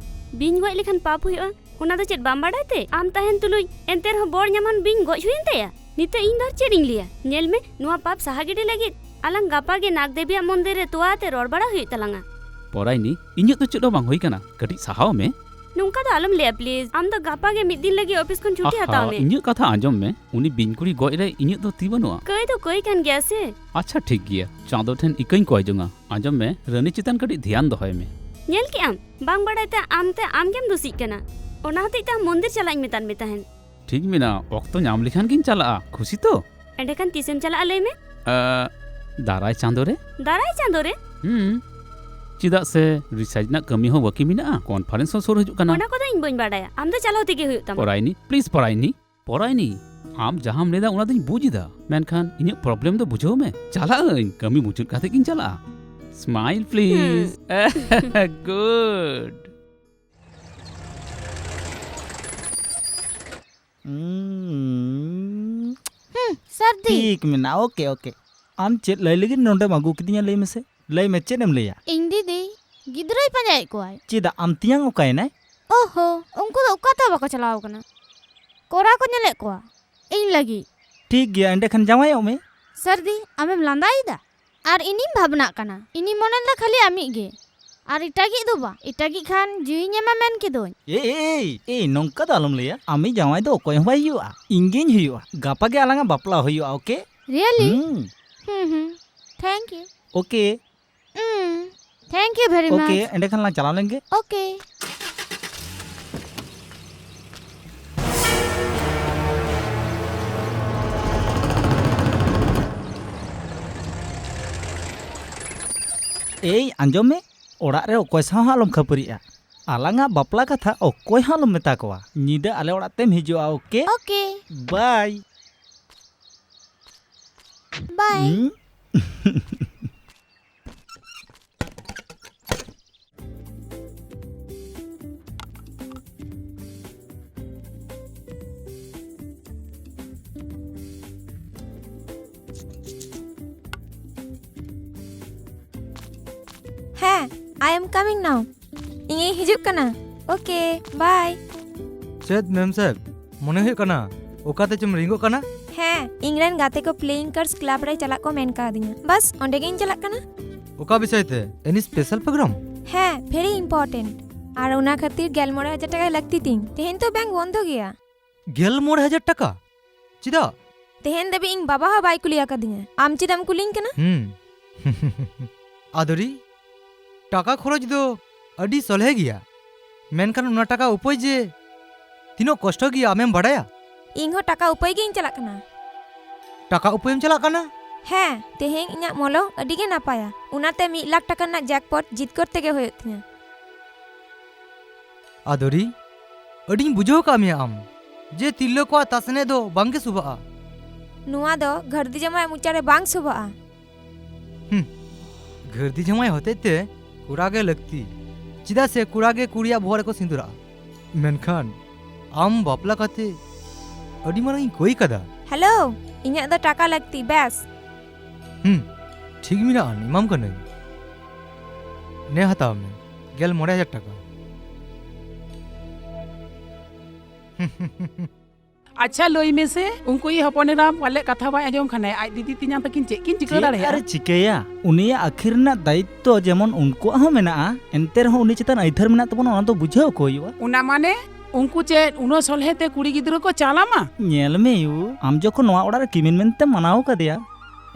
ᱵᱤᱧ ᱜᱚᱡ ᱞᱮᱠᱷᱟᱱ ᱯᱟᱯ ᱦᱩᱭᱩᱜᱼᱟ, ᱚᱱᱟ ᱫᱚ ᱪᱮᱫ ᱵᱟᱢ ᱵᱟᱰᱟᱭ ᱛᱮ? ᱟᱢ ᱛᱟᱦᱮᱱ ᱛᱩᱞᱩᱡ ᱮᱱᱛᱮ ᱨᱮᱦᱚᱸ ᱵᱚᱨ ᱧᱟᱢᱟᱱ ᱵᱤᱧ ᱜᱚᱡ ᱦᱩᱭᱮᱱ ᱛᱟᱭᱟ᱾ ᱱᱤᱛᱚᱜ ᱤᱧ ᱫᱚ ᱟᱨ ᱪᱮᱫ ᱤᱧ ᱞᱟᱹᱭᱟ? ᱧᱮᱞ ᱢᱮ, ᱱᱚᱣᱟ ᱯᱟᱯ ᱥᱟᱦᱟ ᱜᱤᱰᱤ ᱞᱟᱹᱜᱤᱫ ᱟᱞᱟᱝ ᱜᱟᱯᱟ ᱜᱮ ᱱᱟᱜᱽ ᱫᱮᱵᱤᱭᱟᱜ ᱢᱚᱱᱫᱤᱨ ᱨᱮ ᱛᱚᱣᱟ ᱟᱛᱮ ᱨᱚᱲ ᱵᱟᱲᱟ ᱦᱩᱭᱩᱜ ᱛᱟᱞᱟᱝᱟ᱾ ᱯᱚᱨᱟᱭᱱᱤ, ᱤᱧᱟᱹᱜ ᱫᱚ ᱪᱮᱫ ᱦᱚᱸ ᱵᱟᱝ ᱦᱩᱭ ᱠᱟᱱᱟ, ᱠᱟᱹᱴᱤᱡ ᱥᱟᱦᱟᱣ ᱢᱮ᱾ ᱱᱚᱝᱠᱟ ᱫᱚ ᱟᱞᱚᱢ ᱞᱟᱹᱭᱟ please᱾ ᱟᱢ ᱫᱚ ᱜᱟᱯᱟ ᱜᱮ ᱢᱤᱫ ᱫᱤᱱ ᱞᱟᱹᱜᱤᱫ ᱚᱯᱷᱤᱥ ᱠᱷᱚᱱ ᱪᱷᱩᱴᱤ ᱟᱦᱟ, ᱦᱟᱛᱟᱣ ᱢᱮ᱾ ᱤᱧᱟᱹᱜ ᱠᱟᱛᱷᱟ ᱟᱸᱡᱚᱢ ᱢᱮ, ᱩᱱᱤ ᱵᱤᱧ ᱠᱩᱲᱤ ᱜᱚᱡ ᱨᱮ ᱤᱧᱟᱹᱜ ᱫᱚ ᱛᱤ ᱵᱟᱹᱱᱩᱜᱼᱟ᱾ ᱠᱟᱹᱭ ᱫᱚ ᱠᱟᱹᱭ ᱠᱟᱱ ᱜᱮᱭᱟ ᱥᱮ᱾ ᱟᱪᱪᱷᱟ ᱴᱷᱤᱠ ᱜᱮᱭᱟ, ᱪᱟᱸᱫᱚ ᱴᱷᱮᱱ ᱤᱠᱟᱹᱧ ᱠᱚᱭ ᱡᱚᱝᱟ᱾ ᱟᱸᱡᱚᱢ ᱢᱮ, ᱨᱟᱹᱱᱤ ᱪᱮᱛᱟᱱ ᱠᱟᱹᱴᱤᱡ ᱫᱷᱮᱭᱟᱱ ᱫᱚᱦᱚᱭ ᱢᱮ᱾ ᱧᱮᱞ ᱠᱮᱜ ᱟᱢ, ᱵᱟᱝ ᱵᱟᱲᱟᱭ ᱛᱮ ᱟᱢ ᱛᱮ ᱟᱢ ᱜᱮᱢ ᱫᱩᱥᱤᱜ ᱠᱟᱱᱟ᱾ ᱚᱱᱟ ᱦᱚᱛᱮᱡ ᱛᱮ ᱟᱢ ᱢᱚᱱᱫᱤᱨ ᱪᱟᱞᱟᱜ ᱤᱧ ᱢᱮᱛᱟᱫ ᱢᱮ ᱛᱟᱦᱮᱸᱱ᱾ ᱴᱷᱤᱠ ᱢᱮᱱᱟᱜᱼᱟ, ᱚᱠᱛᱚ ᱧᱟᱢ ᱞᱮᱠᱷᱟᱱ ᱜᱤᱧ ᱪᱟᱞᱟᱜᱼᱟ᱾ ᱠᱷᱩᱥᱤ ᱛᱚ? ᱮᱸᱰᱮᱠᱷᱟᱱ ᱛᱤᱥᱮᱢ ᱪᱟᱞᱟᱜᱼᱟ ᱞᱟᱹᱭ ᱢᱮ? ᱟ, ᱫᱟᱨᱟᱭ ᱪᱟᱸᱫᱚ ᱨᱮ᱾ ᱫᱟᱨᱟᱭ ᱪᱟᱸᱫᱚ ᱨᱮ? ᱦᱩᱸ, ᱪᱮᱫᱟᱜ ᱥᱮ ᱨᱤᱥᱟᱨᱪ ᱨᱮᱱᱟᱜ ᱠᱟᱹᱢᱤ ᱦᱚᱸ ᱵᱟᱹᱠᱤ ᱢᱮᱱᱟᱜᱼᱟ, ᱠᱚᱱᱯᱷᱟᱨᱮᱱᱥ ᱦᱚᱸ ᱥᱩᱨ ᱦᱤᱡᱩᱜ ᱠᱟᱱᱟ᱾ ᱚᱱᱟ ᱠᱚᱫᱚ ᱤᱧ ᱵᱟᱹᱧ ᱵᱟᱰᱟᱭᱟ, ᱟᱢ ᱫᱚ ᱪᱟᱞᱟᱣ ᱛᱮᱜᱮ ᱦᱩᱭᱩᱜ ᱛᱟᱢᱟ᱾ ᱯᱚᱨᱟᱭᱱᱤ, please ᱯᱚᱨᱟᱭᱱᱤ᱾ ᱯᱚᱨᱟᱭᱱᱤ, ᱟᱢ ᱡᱟᱦᱟᱸᱢ ᱞᱟᱹᱭᱫᱟ ᱚᱱᱟ ᱫᱚᱧ ᱵᱩᱡᱽ ᱮᱫᱟ, ᱢᱮᱱᱠᱷᱟᱱ ᱤᱧᱟᱹᱜ problem ᱫᱚ ᱵᱩᱡᱷᱟᱹᱣ ᱢᱮ᱾ ᱪᱟᱞᱟᱜ ᱟᱹᱧ, ᱠᱟᱹᱢᱤ ᱢᱩᱪᱟᱹᱫ ᱠᱟᱛᱮ ᱜᱤᱧ ᱪᱟᱞᱟᱜᱼᱟ᱾ Smile please. ᱦᱩᱸ᱾ Good. ᱦᱩᱸ᱾ ᱦᱩᱸ, ᱥᱟᱹᱨᱫᱤ᱾ ᱴᱷᱤᱠ ᱢᱮᱱᱟᱜᱼᱟ, okay, okay᱾ ᱟᱢ ᱪᱮᱫ ᱞᱟᱹᱭ ᱞᱟᱹᱜᱤᱫ ᱱᱚᱰᱮᱢ ᱟᱹᱜᱩ ᱠᱤᱫᱤᱧᱟ, ᱞᱟᱹᱭ ᱢᱮᱥᱮ? ᱞᱟᱹᱭ ᱢᱮ, ᱪᱮᱫ ᱮᱢ ᱞᱟᱹᱭᱟ? ᱤᱧ ᱫᱤᱫᱤ ᱜᱤᱫᱽᱨᱟᱹᱭ ᱯᱟᱸᱡᱟᱭᱮᱫ ᱠᱚᱣᱟᱭ᱾ ᱪᱮᱫᱟᱜ, ᱟᱢ ᱛᱮᱭᱟᱝ ᱚᱠᱟᱭᱮᱱᱟᱭ? ᱳᱦᱳ, ᱩᱱᱠᱩ ᱫᱚ ᱚᱠᱟ ᱛᱮᱦᱚᱸ ᱵᱟᱠᱚ ᱪᱟᱞᱟᱣ ᱠᱟᱱᱟ᱾ ᱠᱚᱲᱟ ᱠᱚ ᱧᱮᱞᱮᱫ ᱠᱚᱣᱟ ᱤᱧ ᱞᱟᱹᱜᱤᱫ᱾ ᱴᱷᱤᱠ ᱜᱮᱭᱟ, ᱮᱸᱰᱮᱠᱷᱟᱱ ᱡᱟᱶᱟᱭᱚᱜ ᱢᱮ᱾ ᱥᱟᱹᱨᱫᱤ, ᱟᱢᱮᱢ ᱞᱟᱸᱫᱟᱭᱮᱫᱟ? ᱟᱨ ᱤᱧᱤᱧ ᱵᱷᱟᱵᱽᱱᱟᱜ ᱠᱟᱱᱟ᱾ ᱤᱧᱤᱧ ᱢᱚᱱᱮ ᱞᱮᱫᱟ ᱠᱷᱟᱹᱞᱤ ᱟᱢᱤᱡ ᱜᱮ᱾ ᱟᱨ ᱮᱴᱟᱜᱤᱡ ᱫᱚ ᱵᱟᱝ, ᱮᱴᱟᱜᱤᱡ ᱠᱷᱟᱱ ᱡᱤᱣᱤᱧ ᱮᱢᱟ ᱢᱮᱱ ᱠᱮᱫᱚᱧ᱾ ᱮᱭ, ᱮᱭ, ᱮᱭ, ᱮᱭ, ᱱᱚᱝᱠᱟ ᱫᱚ ᱟᱞᱚᱢ ᱞᱟᱹᱭᱟ᱾ ᱟᱢᱤᱡ ᱡᱟᱶᱟᱭ ᱫᱚ ᱚᱠᱚᱭ ᱦᱚᱸ ᱵᱟᱭ ᱦᱩᱭᱩᱜᱼᱟ, ᱤᱧ ᱜᱤᱧ ᱦᱩᱭᱩᱜᱼᱟ᱾ ᱜᱟᱯᱟ ᱜᱮ ᱟᱞᱟᱝᱟᱜ ᱵᱟᱯᱞᱟ ᱦᱩᱭᱩᱜᱼᱟ, okay? Really? ᱦᱩᱸ᱾ ᱦᱩᱸ, ᱦᱩᱸ᱾ Thank you. Okay. ᱦᱩᱸ᱾ Thank you very much. Okay, ᱮᱸᱰᱮᱠᱷᱟᱱ ᱞᱟᱝ ᱪᱟᱞᱟᱣ ᱞᱮᱱ ᱜᱮ᱾ Okay. ᱮᱭ, ᱟᱸᱡᱚᱢ ᱢᱮ, ᱚᱲᱟᱜ ᱨᱮ ᱚᱠᱚᱭ ᱥᱟᱶ ᱦᱚᱸ ᱟᱞᱚᱢ ᱠᱷᱟᱹᱯᱟᱹᱨᱤᱜᱼᱟ᱾ ᱟᱞᱟᱝᱟᱜ ᱵᱟᱯᱞᱟ ᱠᱟᱛᱷᱟ ᱚᱠᱚᱭ ᱦᱚᱸ ᱟᱞᱚᱢ ᱢᱮᱛᱟ ᱠᱚᱣᱟ᱾ ᱧᱤᱫᱟᱹ ᱟᱞᱮ ᱚᱲᱟᱜ ᱛᱮᱢ ᱦᱤᱡᱩᱜᱼᱟ, okay? Okay. Bye. Bye. ᱦᱩᱸ? ᱦᱮᱸ, I am coming now. ᱤᱧᱤᱧ ᱦᱤᱡᱩᱜ ᱠᱟᱱᱟ᱾ Okay, bye. ᱪᱮᱫ ᱢᱮᱢ ᱥᱟᱦᱮᱵ, ᱢᱚᱱᱮ ᱦᱩᱭᱩᱜ ᱠᱟᱱᱟ ᱚᱠᱟᱛᱮ ᱪᱚᱢ ᱨᱤᱝᱜᱚᱜ ᱠᱟᱱᱟ? ᱦᱮᱸ, ᱤᱧᱨᱮᱱ ᱜᱟᱛᱮ ᱠᱚ Playing Cards Club ᱨᱮ ᱪᱟᱞᱟᱜ ᱠᱚ ᱢᱮᱱ ᱠᱟᱣᱫᱤᱧᱟ᱾ ᱵᱟᱥ, ᱚᱸᱰᱮ ᱜᱤᱧ ᱪᱟᱞᱟᱜ ᱠᱟᱱᱟ᱾ ᱚᱠᱟ ᱵᱤᱥᱚᱭ ᱛᱮ? Any special program? ᱦᱮᱸ, very important. ᱟᱨ ᱚᱱᱟ ᱠᱷᱟᱹᱛᱤᱨ ᱜᱮᱞ ᱢᱚᱬᱮ ᱦᱟᱡᱟᱨ ᱴᱟᱠᱟ ᱞᱟᱹᱠᱛᱤ ᱛᱤᱧ᱾ ᱛᱮᱦᱮᱧ ᱛᱚ bank ᱵᱚᱱᱫᱚ ᱜᱮᱭᱟ᱾ ᱜᱮᱞ ᱢᱚᱬᱮ ᱦᱟᱡᱟᱨ ᱴᱟᱠᱟ? ᱪᱮᱫᱟᱜ? ᱛᱮᱦᱮᱧ ᱫᱷᱟᱹᱵᱤᱡ ᱤᱧ ᱵᱟᱵᱟ ᱦᱚᱸ ᱵᱟᱭ ᱠᱩᱞᱤ ᱟᱠᱟᱫᱤᱧᱟ᱾ ᱟᱢ ᱪᱮᱫ ᱮᱢ ᱠᱩᱞᱤᱧ ᱠᱟᱱᱟ? ᱦᱩᱸ᱾ ᱟᱫᱚᱨᱤ, ᱴᱟᱠᱟ ᱠᱷᱚᱨᱚᱪ ᱫᱚ ᱟᱹᱰᱤ ᱥᱚᱞᱦᱮ ᱜᱮᱭᱟ, ᱢᱮᱱᱠᱷᱟᱱ ᱚᱱᱟ ᱴᱟᱠᱟ ᱩᱯᱟᱹᱭ ᱡᱮ ᱛᱤᱱᱟᱹᱜ ᱠᱚᱥᱴᱚ ᱜᱮᱭᱟ, ᱟᱢᱮᱢ ᱵᱟᱰᱟᱭᱟ? ᱤᱧ ᱦᱚᱸ ᱴᱟᱠᱟ ᱩᱯᱟᱹᱭ ᱜᱤᱧ ᱪᱟᱞᱟᱜ ᱠᱟᱱᱟ᱾ ᱴᱟᱠᱟ ᱩᱯᱟᱹᱭᱮᱢ ᱪᱟᱞᱟᱜ ᱠᱟᱱᱟ? ᱦᱮᱸ, ᱛᱮᱦᱮᱧ ᱤᱧᱟᱹᱜ ᱢᱚᱞᱚᱝ ᱟᱹᱰᱤ ᱜᱮ ᱱᱟᱯᱟᱭᱟ, ᱚᱱᱟᱛᱮ ᱢᱤᱫ ᱞᱟᱠᱷ ᱴᱟᱠᱟ ᱨᱮᱱᱟᱜ jackpot ᱡᱤᱛᱠᱟᱹᱨ ᱛᱮᱜᱮ ᱦᱩᱭᱩᱜ ᱛᱤᱧᱟ᱾ ᱟᱫᱚᱨᱤ, ᱟᱹᱰᱤᱧ ᱵᱩᱡᱷᱟᱹᱣ ᱠᱟᱜ ᱢᱮᱭᱟ ᱟᱢ, ᱡᱮ ᱛᱤᱨᱞᱟᱹ ᱠᱚᱣᱟᱜ ᱛᱟᱥ ᱮᱱᱮᱡ ᱫᱚ ᱵᱟᱝ ᱜᱮ ᱥᱚᱵᱷᱟᱜᱼᱟ᱾ ᱱᱚᱣᱟ ᱫᱚ ᱜᱷᱟᱹᱨᱫᱤ ᱡᱟᱶᱟᱭ ᱢᱚᱪᱟ ᱨᱮ ᱵᱟᱝ ᱥᱚᱵᱷᱟᱜᱼᱟ᱾ ᱦᱩᱸ, ᱜᱷᱟᱹᱨᱫᱤ ᱡᱟᱶᱟᱭ ᱦᱚᱛᱮᱡ ᱛᱮ ᱠᱚᱲᱟ ᱜᱮ ᱞᱟᱹᱠᱛᱤ, ᱪᱮᱫᱟᱜ ᱥᱮ ᱠᱚᱲᱟ ᱜᱮ ᱠᱩᱲᱤᱭᱟᱜ ᱵᱚᱦᱚᱜ ᱨᱮᱠᱚ ᱥᱤᱸᱫᱩᱨᱟᱜᱼᱟ᱾ ᱢᱮᱱᱠᱷᱟᱱ ᱟᱢ ᱵᱟᱯᱞᱟ ᱠᱟᱛᱮ ᱟᱹᱰᱤ ᱢᱟᱨᱟᱝ ᱤᱧ ᱠᱟᱹᱭ ᱠᱟᱫᱟ᱾ ᱦᱮᱞᱳ, ᱤᱧᱟᱹᱜ ᱫᱚ ᱴᱟᱠᱟ ᱞᱟᱹᱠᱛᱤ, ᱵᱮᱥ᱾ ᱦᱩᱸ, ᱴᱷᱤᱠ ᱢᱮᱱᱟᱜᱼᱟ, ᱮᱢᱟᱢ ᱠᱟᱹᱱᱟᱹᱧ᱾ ᱱᱮ ᱦᱟᱛᱟᱣ ᱢᱮ, ᱜᱮᱞ ᱢᱚᱬᱮ ᱦᱟᱡᱟᱨ ᱴᱟᱠᱟ᱾ ᱟᱪᱪᱷᱟ, ᱞᱟᱹᱭ ᱢᱮᱥᱮ, ᱩᱱᱠᱩ ᱤᱡ ᱦᱚᱯᱚᱱ ᱮᱨᱟ ᱯᱟᱞᱮ ᱠᱟᱛᱷᱟ ᱵᱟᱭ ᱟᱸᱡᱚᱢ ᱠᱷᱟᱱᱮ, ᱟᱡ ᱫᱤᱫᱤ ᱛᱮᱧᱟᱝ ᱛᱟᱹᱠᱤᱱ ᱪᱮᱫ ᱠᱤᱱ ᱪᱤᱠᱟᱹ ᱪᱮᱫ ᱫᱟᱲᱮᱭᱟᱜᱼᱟ? ᱟᱨᱮ ᱪᱤᱠᱟᱹᱭᱟ? ᱩᱱᱤᱭᱟᱜ ᱟᱹᱠᱷᱤᱨ ᱨᱮᱱᱟᱜ ᱫᱟᱭᱤᱛᱛᱚ ᱡᱮᱢᱚᱱ ᱩᱱᱠᱩᱣᱟᱜ ᱦᱚᱸ ᱢᱮᱱᱟᱜᱼᱟ, ᱮᱱᱛᱮ ᱨᱮᱦᱚᱸ ᱩᱱᱤ ᱪᱮᱛᱟᱱ ᱟᱹᱭᱫᱷᱟᱹᱨ ᱢᱮᱱᱟᱜ ᱛᱟᱵᱚᱱᱟ, ᱚᱱᱟ ᱫᱚ ᱵᱩᱡᱷᱟᱹᱣ ᱠᱚ ᱦᱩᱭᱩᱜᱼᱟ᱾ ᱚᱱᱟ ᱢᱟᱱᱮ, ᱩᱱᱠᱩ ᱪᱮᱫ ᱩᱱᱟᱹᱜ ᱥᱚᱞᱦᱮ ᱛᱮ ᱠᱩᱲᱤ ᱜᱤᱫᱽᱨᱟᱹ ᱠᱚ ᱪᱟᱞᱟᱢᱟ? ᱧᱮᱞ ᱢᱮ ᱭᱩ, ᱟᱢ ᱡᱚᱠᱷᱚᱱ ᱱᱚᱣᱟ ᱚᱲᱟᱜ ᱨᱮ ᱠᱤᱢᱤᱱ ᱢᱮᱱᱛᱮᱢ ᱢᱟᱱᱟᱣ ᱟᱠᱟᱫᱮᱭᱟ,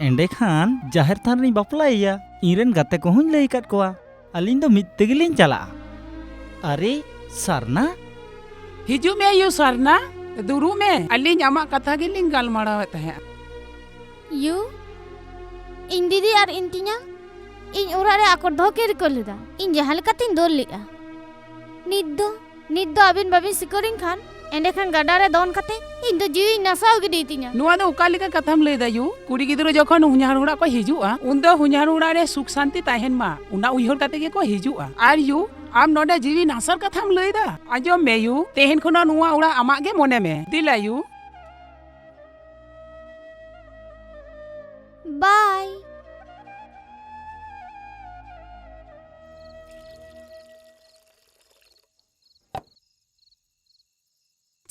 ᱮᱸᱰᱮᱠᱷᱟᱱ ᱡᱟᱦᱮᱨ ᱛᱷᱟᱱ ᱨᱤᱧ ᱵᱟᱯᱞᱟᱭᱮᱭᱟ᱾ ᱤᱧ ᱨᱮᱱ ᱜᱟᱛᱮ ᱠᱚᱦᱚᱸᱧ ᱞᱟᱹᱭ ᱟᱠᱟᱫ ᱠᱚᱣᱟ, ᱟᱹᱞᱤᱧ ᱫᱚ ᱢᱤᱫ ᱛᱮᱜᱮᱞᱤᱧ ᱪᱟᱞᱟᱜᱼᱟ᱾ ᱟᱨᱮ, ᱥᱟᱨᱱᱟ! ᱦᱤᱡᱩᱜ ᱢᱮ ᱭᱩ ᱥᱟᱨᱱᱟ, ᱫᱩᱲᱩᱵ ᱢᱮ᱾ ᱟᱹᱞᱤᱧ ᱟᱢᱟᱜ ᱠᱟᱛᱷᱟ ᱜᱮᱞᱤᱧ ᱜᱟᱞᱢᱟᱨᱟᱣᱮᱫ ᱛᱟᱦᱮᱸᱫ᱾ ᱭᱩ, ᱤᱧ ᱫᱤᱫᱤ ᱟᱨ ᱤᱧ ᱛᱮᱧᱟᱝ ᱤᱧ ᱚᱲᱟᱜ ᱨᱮ ᱟᱠᱚᱴ ᱫᱚᱦᱚ ᱠᱤᱱ ᱨᱤᱠᱟᱹ ᱞᱮᱫᱟ᱾ ᱤᱧ ᱡᱟᱦᱟᱸ ᱞᱮᱠᱟᱛᱤᱧ ᱫᱟᱹᱲ ᱞᱮᱫᱼᱟ᱾ ᱱᱤᱛ ᱫᱚ, ᱱᱤᱛ ᱫᱚ ᱟᱹᱵᱤᱱ ᱵᱟᱹᱵᱤᱱ ᱥᱤᱠᱟᱹᱨᱤᱧ ᱠᱷᱟᱱ, ᱮᱸᱰᱮᱠᱷᱟᱱ ᱜᱟᱰᱟ ᱨᱮ ᱫᱚᱱ ᱠᱟᱛᱮ ᱤᱧ ᱫᱚ ᱡᱤᱣᱤᱧ ᱱᱟᱥᱟᱣ ᱜᱤᱰᱤᱭ ᱛᱤᱧᱟ᱾ ᱱᱚᱣᱟ ᱫᱚ ᱚᱠᱟ ᱞᱮᱠᱟ ᱠᱟᱛᱷᱟᱢ ᱞᱟᱹᱭ ᱮᱫᱟ ᱭᱩ? ᱠᱩᱲᱤ ᱜᱤᱫᱽᱨᱟᱹ ᱡᱚᱠᱷᱚᱱ ᱦᱚᱧᱦᱟᱨ ᱚᱲᱟᱜ ᱠᱚ ᱦᱤᱡᱩᱜᱼᱟ, ᱩᱱ ᱫᱚ ᱦᱚᱧᱦᱟᱨ ᱚᱲᱟᱜ ᱨᱮ ᱥᱩᱠ ᱥᱟᱱᱛᱤ ᱛᱟᱦᱮᱱ ᱢᱟ, ᱚᱱᱟ ᱩᱭᱦᱟᱹᱨ ᱠᱟᱛᱮ ᱜᱮᱠᱚ ᱦᱤᱡᱩᱜᱼᱟ᱾ ᱟᱨ ᱭᱩ, ᱟᱢ ᱱᱚᱰᱮ ᱡᱤᱣᱤ ᱱᱟᱥᱟᱨ ᱠᱟᱛᱷᱟᱢ ᱞᱟᱹᱭ ᱮᱫᱟ? ᱟᱸᱡᱚᱢ ᱢᱮ ᱭᱩ, ᱛᱮᱦᱮᱧ ᱠᱷᱚᱱᱟᱜ ᱱᱚᱣᱟ ᱚᱲᱟᱜ ᱟᱢᱟᱜ ᱜᱮ ᱢᱚᱱᱮ ᱢᱮ᱾ ᱫᱮᱞᱟ ᱭᱩ᱾ ᱵᱟᱭ᱾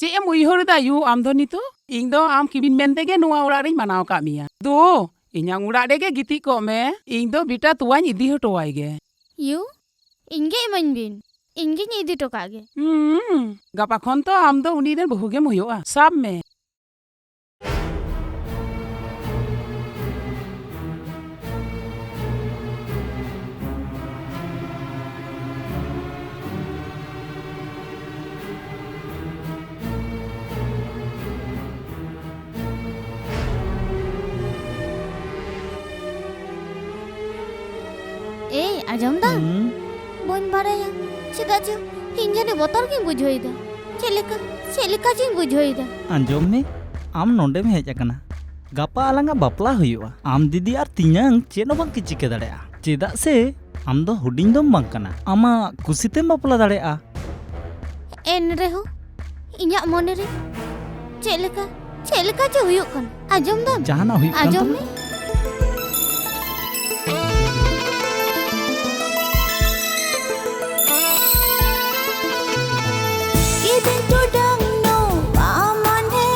ᱪᱮᱫ ᱮᱢ ᱩᱭᱦᱟᱹᱨ ᱮᱫᱟ ᱭᱩ ᱟᱢ ᱫᱚ ᱱᱤᱛᱚᱜ? ᱤᱧ ᱫᱚ ᱟᱢ ᱠᱤᱢᱤᱱ ᱢᱮᱱᱛᱮ ᱜᱮ ᱱᱚᱣᱟ ᱚᱲᱟᱜ ᱨᱤᱧ ᱢᱟᱱᱟᱣ ᱟᱠᱟᱫ ᱢᱮᱭᱟ᱾ ᱫᱩ, ᱤᱧᱟᱜ ᱚᱲᱟᱜ ᱨᱮᱜᱮ ᱜᱤᱛᱤᱡ ᱠᱚᱜ ᱢᱮ, ᱤᱧ ᱫᱚ ᱵᱮᱴᱟ ᱛᱚᱣᱟᱧ ᱤᱫᱤ ᱦᱚᱴᱚ ᱟᱭ ᱜᱮ᱾ ᱭᱩ, ᱤᱧ ᱜᱮ ᱤᱢᱟᱹᱧ ᱵᱤᱱ, ᱤᱧ ᱜᱤᱧ ᱤᱫᱤ ᱦᱚᱴᱚ ᱠᱟᱜ ᱜᱮ᱾ ᱦᱩᱸ, ᱜᱟᱯᱟ ᱠᱷᱚᱱ ᱛᱚ ᱟᱢ ᱫᱚ ᱩᱱᱤ ᱨᱮᱱ ᱵᱟᱹᱦᱩ ᱜᱮᱢ ᱦᱩᱭᱩᱜᱼᱟ᱾ ᱥᱟᱵ ᱢᱮ᱾ ᱮᱭ, ᱟᱸᱡᱚᱢ ᱫᱟᱢ? ᱦᱩᱸ? ᱵᱟᱹᱧ ᱵᱟᱲᱟᱭᱟ, ᱪᱮᱫᱟᱜ ᱪᱚ ᱤᱧ ᱡᱟᱹᱱᱤᱡ ᱵᱚᱛᱚᱨ ᱜᱤᱧ ᱵᱩᱡᱷᱟᱹᱣ ᱮᱫᱟ᱾ ᱪᱮᱫ ᱞᱮᱠᱟ, ᱪᱮᱫ ᱞᱮᱠᱟ ᱪᱚᱧ ᱵᱩᱡᱷᱟᱹᱣ ᱮᱫᱟ᱾ ᱟᱸᱡᱚᱢ ᱢᱮ, ᱟᱢ ᱱᱚᱸᱰᱮᱢ ᱦᱮᱡ ᱟᱠᱟᱱᱟ, ᱜᱟᱯᱟ ᱟᱞᱟᱝᱟᱜ ᱵᱟᱯᱞᱟ ᱦᱩᱭᱩᱜᱼᱟ᱾ ᱟᱢ ᱫᱤᱫᱤ ᱟᱨ ᱛᱮᱧᱟᱝ ᱪᱮᱫ ᱦᱚᱸ ᱵᱟᱝ ᱠᱤᱱ ᱪᱤᱠᱟᱹ ᱫᱟᱲᱮᱭᱟᱜᱼᱟ, ᱪᱮᱫᱟᱜ ᱥᱮ ᱟᱢ ᱫᱚ ᱦᱩᱰᱤᱧ ᱫᱚᱢ ᱵᱟᱝ ᱠᱟᱱᱟ, ᱟᱢᱟᱜ ᱠᱩᱥᱤ ᱛᱮᱢ ᱵᱟᱯᱞᱟ ᱫᱟᱲᱮᱭᱟᱜᱼᱟ᱾ ᱮᱱ ᱨᱮᱦᱚᱸ ᱤᱧᱟᱜ ᱢᱚᱱᱮ ᱨᱮ ᱪᱮᱫ ᱞᱮᱠᱟ, ᱪᱮᱫ ᱞᱮᱠᱟ ᱪᱚ ᱦᱩᱭᱩᱜ ᱠᱟᱱᱟ᱾ ᱟᱸᱡᱚᱢ ᱫᱟᱢ? ᱡᱟᱦᱟᱱᱟᱜ ᱦᱩᱭᱩᱜ ᱠᱟᱱ ᱟᱸᱡᱚᱢ ᱛᱟᱢᱟ? ᱢᱮ᱾ ᱠᱤᱫᱤᱧ ᱴᱚᱰᱟᱝ ᱱᱚᱣᱟ ᱢᱚᱱᱮ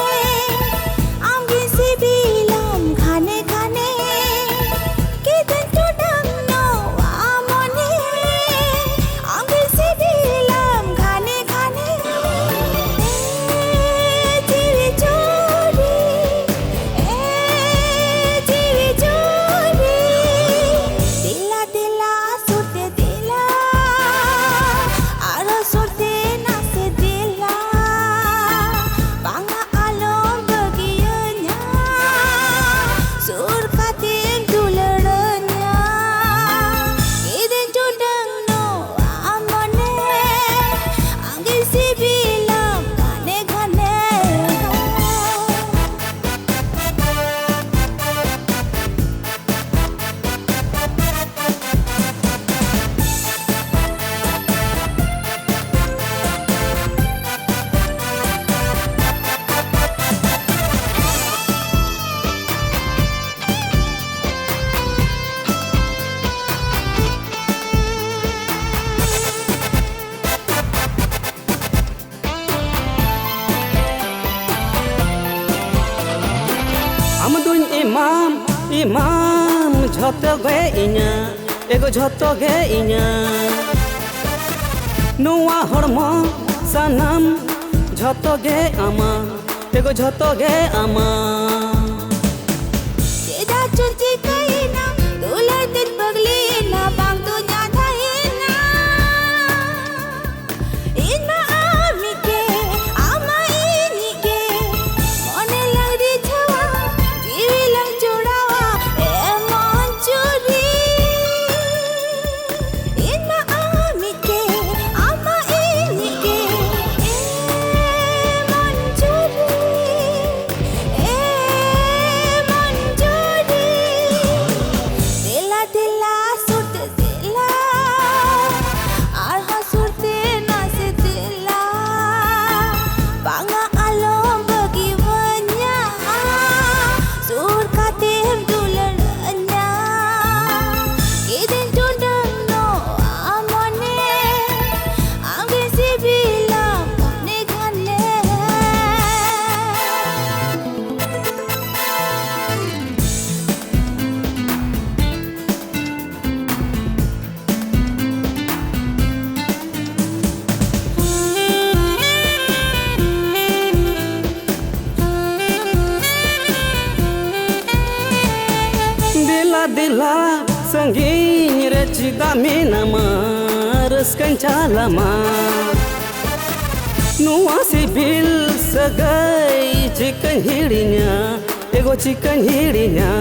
ᱤᱢᱟᱢ ᱡᱷᱚᱛᱚ ᱜᱮ ᱤᱧᱟᱹᱜ, ᱮᱜᱳ ᱡᱷᱚᱛᱚ ᱜᱮ ᱤᱧᱟᱹᱜ᱾ ᱱᱚᱣᱟ ᱦᱚᱲᱢᱚ ᱥᱟᱱᱟᱢ ᱡᱷᱚᱛᱚ ᱜᱮ ᱟᱢᱟᱜ, ᱮᱜᱳ ᱡᱷᱚᱛᱚ ᱜᱮ ᱟᱢᱟᱜ᱾ ᱪᱮᱫᱟᱜ ᱪᱚ ᱪᱤᱠᱟᱹᱭᱮᱱᱟ, ᱫᱩᱞᱟᱹᱲ ᱛᱮᱧ ᱯᱟᱜᱽᱞᱤᱭᱮᱱᱟ, ᱵᱟᱝ ᱫᱚᱧ ᱟᱸᱫᱷᱟᱭᱮᱱᱟ᱾ ᱤᱧ ᱢᱟ ᱟᱢᱤᱡ ᱜᱮ, ᱟᱢ ᱢᱟ ᱤᱧᱤᱡ ᱜᱮ᱾ ᱢᱚᱱᱮ ᱞᱟᱝ ᱨᱤᱡᱷᱟᱹᱣᱟ, ᱡᱤᱣᱤ ᱞᱟᱝ ᱡᱚᱲᱟᱣᱟ, ᱮ ᱢᱚᱱᱡᱩᱨᱤ᱾ ᱤᱧ ᱢᱟ ᱟᱢᱤᱡ ᱜᱮ, ᱟᱢ ᱢᱟ ᱤᱧᱤᱡ ᱜᱮ᱾ ᱮ ᱢᱚᱱᱡᱩᱨᱤ, ᱮ ᱢᱚᱱᱡᱩᱨᱤ᱾ ᱫᱮᱞᱟ ᱫᱮᱞᱟ ᱥᱩᱨᱛᱮ ᱫᱮᱞᱟ, ᱟᱨᱦᱚᱸ ᱥᱩᱨᱛᱮ ᱱᱟᱥᱮ ᱫᱮᱞᱟ᱾ ᱵᱟᱝᱟ ᱟᱞᱚᱢ ᱵᱟᱹᱜᱤᱣᱟᱹᱧᱟ, ᱥᱩᱨ ᱠᱟᱛᱮᱢ ᱫᱩᱞᱟᱹᱲᱟᱹᱧᱟ᱾ ᱠᱤᱫᱤᱧ ᱴᱩᱰᱟᱹᱝ ᱱᱚᱣᱟ ᱢᱚᱱᱮ, ᱟᱢᱜᱮ ᱥᱤᱵᱤᱞᱟ ᱢᱚᱱᱮ ᱜᱷᱟᱱᱮ᱾ ᱫᱮᱞᱟ ᱫᱮᱞᱟ ᱥᱟᱺᱜᱤᱧ ᱨᱮ ᱪᱮᱫᱟᱜ ᱢᱮᱱᱟᱢᱟ, ᱨᱟᱹᱥᱠᱟᱹᱧ ᱪᱟᱞᱟᱢᱟ᱾ ᱱᱚᱣᱟ ᱥᱤᱵᱤᱞ ᱥᱟᱹᱜᱟᱹᱭ ᱪᱤᱠᱟᱹᱧ ᱦᱤᱲᱤᱧᱟ, ᱮᱜᱳ ᱪᱤᱠᱟᱹᱧ ᱦᱤᱲᱤᱧᱟ᱾